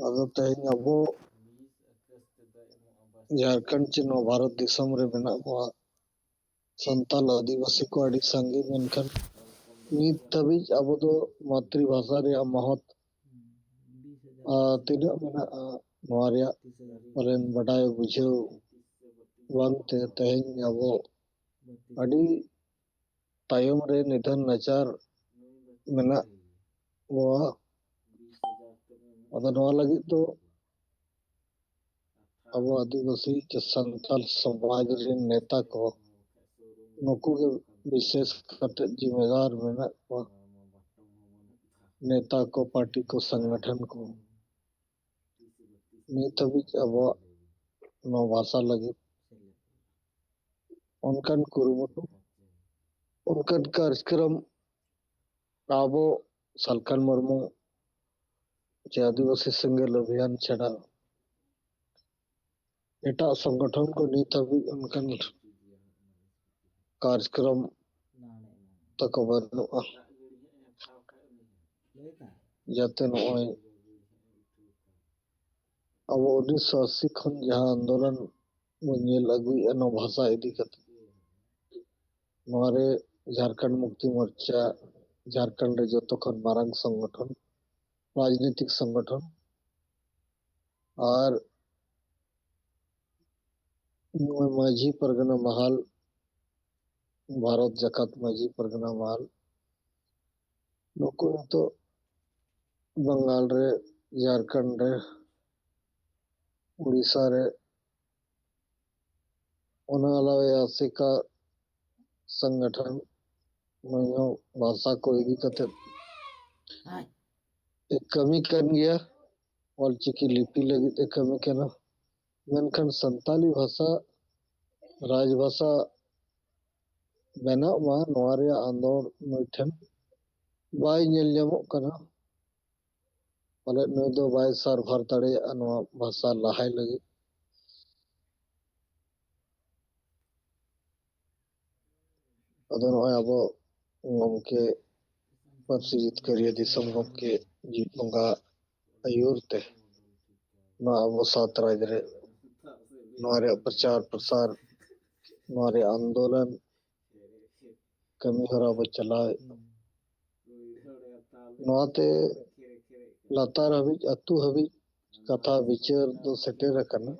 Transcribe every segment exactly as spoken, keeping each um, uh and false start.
ᱟᱫᱚ ᱛᱮᱦᱮᱧ ᱟᱵᱚ ᱡᱷᱟᱲᱠᱷᱚᱸᱰ ᱪᱮ ᱱᱚᱣᱟ ᱵᱷᱟᱨᱚᱛ ᱫᱤᱥᱚᱢ ᱨᱮ ᱢᱮᱱᱟᱜ ᱵᱚᱱᱟ ᱥᱟᱱᱛᱟᱞ ᱟᱹᱫᱤᱵᱟᱹᱥᱤ ᱠᱚ ᱟᱹᱰᱤ ᱥᱟᱸᱜᱮ, ᱢᱮᱱᱠᱷᱟᱱ ᱱᱤᱛ ᱫᱷᱟᱹᱵᱤᱡ ᱟᱵᱚ ᱫᱚ ᱢᱟᱛᱨᱤ ᱵᱷᱟᱥᱟ ᱨᱮᱭᱟᱜ ᱢᱚᱦᱚᱛ, ᱟᱨ ᱛᱤᱱᱟᱹᱜ ᱢᱮᱱᱟᱜᱼᱟ ᱱᱚᱣᱟ ᱨᱮᱭᱟᱜ ᱯᱟᱞᱮᱱ ᱵᱟᱰᱟᱭ ᱵᱩᱡᱷᱟᱹᱣ ᱵᱟᱝᱛᱮ ᱛᱮᱦᱮᱧ ᱟᱵᱚ ᱟᱹᱰᱤ ᱛᱟᱭᱚᱢ ᱨᱮ ᱱᱤᱫᱷᱟᱹᱱ ᱱᱟᱪᱟᱨ ᱢᱮᱱᱟᱜ ᱵᱚᱣᱟ᱾ ᱟᱫᱚ ᱱᱚᱣᱟ ᱞᱟᱹᱜᱤᱫ ᱫᱚ ᱟᱵᱚ ᱟᱹᱫᱤᱵᱟᱹᱥᱤ ᱪᱮ ᱥᱟᱱᱛᱟᱞ ᱥᱚᱢᱟᱡᱽ ᱨᱮᱱ ᱱᱮᱛᱟ ᱠᱚ, ᱱᱩᱠᱩ ᱜᱮ ᱵᱤᱥᱮᱥ ᱠᱟᱛᱮ ᱡᱤᱢᱮᱫᱟᱨ ᱢᱮᱱᱟᱜ ᱠᱚᱣᱟ᱾ ᱱᱮᱛᱟ ᱠᱚ, ᱯᱟᱨᱴᱤ ᱠᱚ, ᱥᱚᱝᱜᱚᱴᱷᱚᱱ ᱠᱚ ᱱᱤᱛ ᱦᱟᱹᱵᱤᱡ ᱟᱵᱚᱣᱟᱜ ᱱᱚᱣᱟ ᱵᱷᱟᱥᱟ ᱞᱟᱹᱜᱤᱫ ᱚᱱᱠᱟᱱ ᱠᱩᱨᱩᱢᱩᱴᱩ, ᱚᱱᱠᱟᱱ ᱠᱟᱨᱡᱚᱠᱨᱚᱢ ᱟᱵᱚ ᱥᱟᱞᱠᱷᱟᱱ ᱢᱩᱨᱢᱩ ᱪᱮ ᱟᱹᱫᱤᱵᱟᱹᱥᱤ ᱥᱮᱸᱜᱮᱞ ᱚᱵᱷᱤᱭᱟᱱ ᱪᱷᱟᱲᱟ ᱮᱴᱟᱜ ᱥᱚᱝᱜᱚᱴᱷᱚᱱ ᱠᱚ ᱱᱤᱛ ᱦᱟᱹᱵᱤᱡ ᱚᱱᱠᱟᱱ ᱠᱟᱨᱡᱚᱠᱨᱚᱢ ᱛᱟᱠᱚ ᱵᱟᱹᱱᱩᱜᱼᱟ᱾ ᱡᱟᱛᱮ ᱱᱚᱜᱼᱚᱭ ᱟᱵᱚ ᱩᱱᱤᱥᱥᱚ ᱟᱥᱤ ᱠᱷᱚᱱ ᱡᱟᱦᱟᱸ ᱟᱱᱫᱳᱞᱚᱱ ᱵᱚᱱ ᱧᱮᱞ ᱟᱹᱜᱩᱭᱮᱫᱼᱟ ᱱᱚᱣᱟ ᱵᱷᱟᱥᱟ ᱤᱫᱤ ᱠᱟᱛᱮ, ᱱᱚᱣᱟ ᱨᱮ ᱡᱷᱟᱲᱠᱷᱚᱸᱰ ᱢᱩᱠᱛᱤ ᱢᱳᱨᱪᱟ, ᱡᱷᱟᱲᱠᱷᱚᱸᱰ ᱨᱮ ᱡᱚᱛᱚ ᱠᱷᱚᱱ ᱢᱟᱨᱟᱝ ᱥᱚᱝᱜᱚᱴᱷᱚᱱ, ᱨᱟᱡᱽᱱᱤᱛᱤᱠ ᱥᱚᱝᱜᱚᱴᱷᱚᱱ, ᱟᱨ ᱱᱚᱣᱟ ᱢᱟᱹᱡᱷᱤ ᱯᱟᱨᱜᱟᱱᱟ ᱢᱟᱦᱟᱞ, ᱵᱷᱟᱨᱚᱛ ᱡᱟᱠᱟᱛ ᱢᱟᱹᱡᱷᱤ ᱯᱟᱨᱜᱟᱱᱟ ᱢᱟᱦᱟᱞ, ᱱᱩᱠᱩ ᱱᱤᱛᱚᱜ ᱵᱟᱝᱜᱟᱞ ᱨᱮ, ᱡᱷᱟᱲᱠᱷᱚᱸᱰ ᱨᱮ, ᱩᱲᱤᱥᱥᱟ ᱨᱮ, ᱚᱱᱟ ᱟᱞᱟᱣᱟ ᱟᱥᱮᱠᱟ ᱥᱚᱝᱜᱚᱴᱷᱚᱱ ᱱᱩᱭ ᱦᱚᱸ ᱵᱷᱟᱥᱟ ᱠᱚ ᱤᱫᱤ ᱠᱟᱛᱮ ᱮ ᱠᱟᱹᱢᱤ ᱠᱟᱱ ᱜᱮᱭᱟ, ᱚᱞᱪᱤᱠᱤ ᱞᱤᱯᱤ ᱞᱟᱹᱜᱤᱫ ᱮ ᱠᱟᱹᱢᱤ ᱠᱟᱱᱟ᱾ ᱢᱮᱱᱠᱷᱟᱱ ᱥᱟᱱᱛᱟᱞᱤ ᱵᱷᱟᱥᱟ ᱨᱟᱡᱽᱵᱷᱟᱥᱟ ᱵᱮᱱᱟᱜ ᱢᱟ, ᱱᱚᱣᱟ ᱨᱮᱭᱟᱜ ᱟᱸᱫᱳᱲ ᱱᱩᱭ ᱴᱷᱮᱱ ᱵᱟᱭ ᱧᱮᱞ ᱧᱟᱢᱚᱜ ᱠᱟᱱᱟ᱾ ᱯᱟᱞᱮᱫ ᱱᱩᱭ ᱫᱚ ᱵᱟᱭ ᱥᱟᱨᱵᱷᱟᱨ ᱫᱟᱲᱮᱭᱟᱜᱼᱟ ᱱᱚᱣᱟ ᱵᱷᱟᱥᱟ ᱞᱟᱦᱟᱭ ᱞᱟᱹᱜᱤᱫ᱾ ᱟᱫᱚ ᱱᱚᱜᱼᱚᱭ ᱟᱵᱚ ᱜᱚᱢᱠᱮ, ᱯᱟᱹᱨᱥᱤ ᱡᱤᱛᱠᱟᱹᱨᱤᱭᱟᱹ ᱫᱤᱥᱚᱢ ᱜᱚᱢᱠᱮ ᱡᱤᱛ ᱵᱚᱸᱜᱟ ᱟᱹᱭᱩᱨ ᱛᱮ ᱱᱚᱣᱟ ᱟᱵᱚ ᱥᱟᱶᱛᱟ ᱨᱟᱡᱽ ᱨᱮ ᱱᱚᱣᱟ ᱨᱮᱭᱟᱜ ᱯᱨᱚᱪᱟᱨ ᱯᱨᱚᱥᱟᱨ, ᱱᱚᱣᱟ ᱨᱮᱭᱟᱜ ᱟᱱᱫᱳᱞᱚᱱ ᱠᱟᱹᱢᱤ ᱦᱚᱨᱟ ᱵᱚ ᱪᱟᱞᱟᱣᱮᱫ᱾ ᱱᱚᱣᱟᱛᱮ ᱞᱟᱛᱟᱨ ᱦᱟᱹᱵᱤᱡ, ᱟᱹᱛᱩ ᱦᱟᱹᱵᱤᱡ ᱠᱟᱛᱷᱟ ᱵᱤᱪᱟᱹᱨ ᱫᱚ ᱥᱮᱴᱮᱨ ᱟᱠᱟᱱᱟ,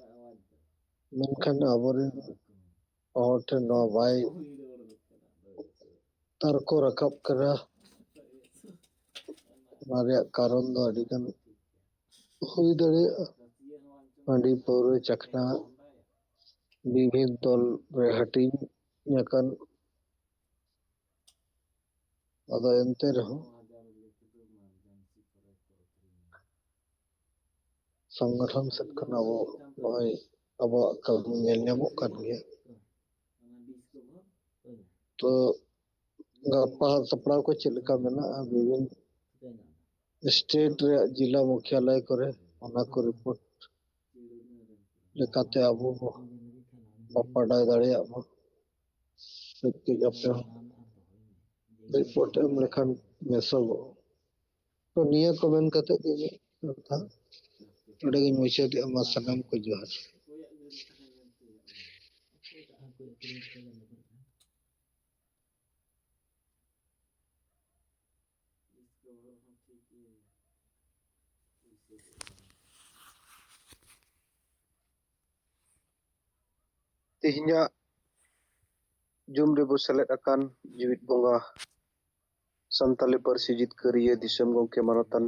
ᱢᱮᱱᱠᱷᱟᱱ ᱟᱵᱚᱨᱮᱱ ᱦᱚᱲ ᱴᱷᱮᱱ ᱱᱚᱣᱟ ᱵᱟᱭ ᱛᱟᱨᱠᱚ ᱨᱟᱠᱟᱵ ᱠᱟᱱᱟ᱾ ᱚᱱᱟ ᱨᱮᱭᱟᱜ ᱠᱟᱨᱚᱱ ᱫᱚ ᱟᱹᱰᱤᱜᱟᱱ ᱦᱩᱭ ᱫᱟᱲᱮᱭᱟᱜᱼᱟ᱾ ᱦᱟᱺᱰᱤ ᱯᱟᱹᱣᱨᱟᱹ ᱪᱟᱠᱷᱱᱟ ᱵᱤᱵᱷᱤᱱ ᱫᱚᱞ ᱨᱮ ᱦᱟᱹᱴᱤᱧ ᱟᱠᱟᱱ, ᱟᱫᱚ ᱮᱱᱛᱮ ᱨᱮᱦᱚᱸ ᱥᱚᱝᱜᱚᱴᱷᱚᱱ ᱥᱮᱫ ᱠᱷᱚᱱ ᱟᱵᱚ ᱱᱚᱜᱼᱚᱭ ᱟᱵᱚᱣᱟᱜ ᱠᱟᱹᱢᱤ ᱧᱮᱞ ᱧᱟᱢᱚᱜ ᱠᱟᱱ ᱜᱮᱭᱟ᱾ ᱛᱚ ᱜᱟᱯᱟ ᱥᱟᱯᱲᱟᱣ ᱠᱚ ᱪᱮᱫ ᱞᱮᱠᱟ ᱢᱮᱱᱟᱜᱼᱟ ᱵᱤᱵᱷᱤᱱ ᱥᱴᱮᱴ ᱨᱮᱭᱟᱜ ᱡᱮᱞᱟ ᱢᱩᱠᱷᱭᱟᱞᱚᱭ ᱠᱚᱨᱮ, ᱚᱱᱟ ᱠᱚ ᱨᱤᱯᱳᱨᱴ ᱞᱮᱠᱟᱛᱮ ᱟᱵᱚ ᱵᱚ ᱵᱟᱰᱟᱭ ᱫᱟᱲᱮᱭᱟᱜ ᱢᱟ᱾ ᱠᱟᱹᱡ ᱠᱟᱹᱡ ᱟᱯᱮ ᱦᱚᱸ ᱨᱤᱯᱳᱨᱴ ᱮᱢ ᱞᱮᱠᱷᱟᱱ ᱵᱮᱥᱚᱜᱚᱜᱼᱟ᱾ ᱛᱚ ᱱᱤᱭᱟᱹ ᱠᱚ ᱢᱮᱱ ᱠᱟᱛᱮ ᱜᱮ ᱤᱧᱟᱹᱜ ᱠᱟᱛᱷᱟ ᱱᱚᱰᱮ ᱜᱤᱧ ᱢᱩᱪᱟᱹᱫᱮᱜᱼᱟ᱾ ᱢᱟ ᱥᱟᱱᱟᱢ ᱠᱚ ᱡᱚᱦᱟᱨ᱾ ᱛᱮᱦᱮᱧᱟᱜ ᱡᱩᱢ ᱨᱮᱵᱚ ᱥᱮᱞᱮᱫ ᱟᱠᱟᱱ ᱡᱤᱣᱤᱫ ᱵᱚᱸᱜᱟ ᱥᱟᱱᱛᱟᱞᱤ ᱯᱟᱹᱨᱥᱤ ᱡᱤᱛᱠᱟᱹᱨᱤᱭᱟᱹ ᱫᱤᱥᱚᱢ ᱜᱚᱢᱠᱮ ᱢᱟᱱᱚᱛᱟᱱ